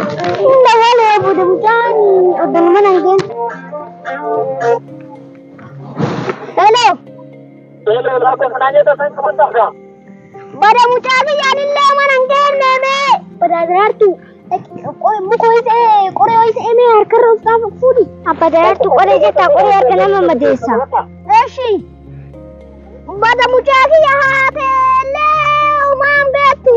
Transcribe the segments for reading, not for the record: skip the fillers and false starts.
Dawwalee booda mucaan oddanuma nan geessu. Hello. Bada mucaa kiyyaanillee mana hin geenne. Bada daraartu muka wayii qoree wayii mee harkarra of xaafu fuudhi. Abba daraartu qoree jettaa qoree harka nama madeessa. Eshi. Bada mucaa kiyya haateellee homaan beektu.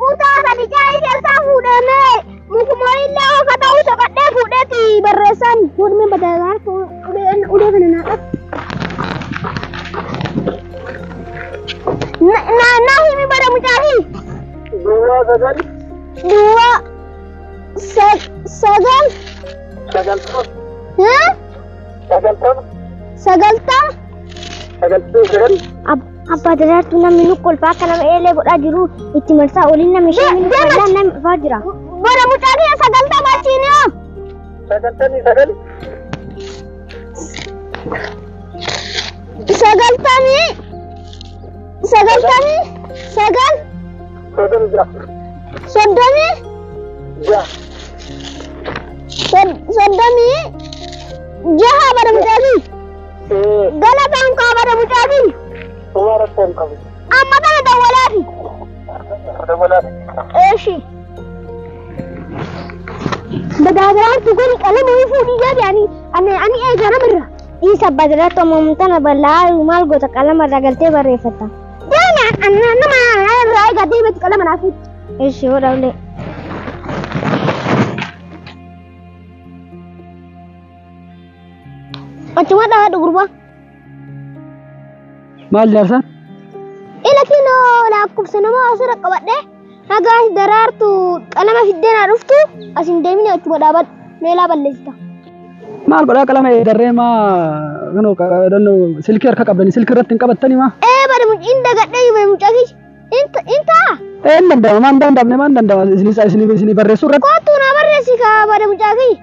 Kutaa sadi caayii keessaa fuudhee mukuma illee ofa ta'uu soqadhee fuudheeti barreessan. Fuudhee bada daraartu ulee kana naa qabu. Na himi bada mucaa kiyya. Duwwaa 9. Duwwaa 9. 90. 90. 90. 99. Abbaa daraartuu namni nu kolfaa akka nama eelee godhaa jiru itti marsaa oliin namni ishee nu kolfaa namni dhufaa jira. Bada mucaa kiyya 90 achiin yoo. 99. 99. 36. 36. 36. 36 bada mucaa kiyya. Galataan kaa bada mucaa kiyya. Homaa rakkoo hin qabu. Amma kana dawwalaafi. Dawwalaafi. Eeshi. Badaadaraan gori qalama fuudhii gaabi ani eega namarra. Dhiisa abbaa daraartu amma tana bal'aa maal goota qalama irraa galtee barreeffatta. Deemi nama irraa eegaa deemetti qalama naa fuudhi. Eeshi hodha ulee. Achuma dhaadhu gurbaa. Maal jaarsa? Ila kinoo lakkoofsa nama asirra qabadhee nagaa daraartu qalama fiddee naa dhuftu as hin deemine achuma dhaabadhu meelaa balleessita. Maal godhaa qalama darree maa kanoo silkii harka qabdanii silkii irratti hin qabattanii maa? Ee bada in dagadhee bada mucaa kiyya in ta'a. Ee hin danda'ama maan danda'amne maan danda'ama isinii barreessuu irratti. Kottu naa barreessi kaa bada mucaa kiyya.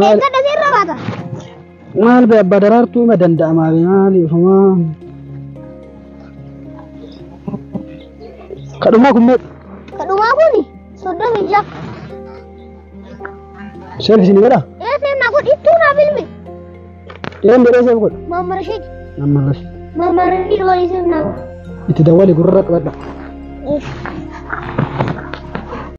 Maal? Eeggadha seerra baata. Maal be abbaa daraartuu ma danda'amaa be maal ifumaa. Kadhumaa kun meeqa? Kadhumaa kuni 36. Seef isinii godhaa? Ee seef naa godhi ittuu naa filmi. Een godhee seef godha? Maamara Rashiid. Maamara Rashiid. Maamara Rashiid walii seef naa godha. Itti dawwali gurra qabadha. Eesh.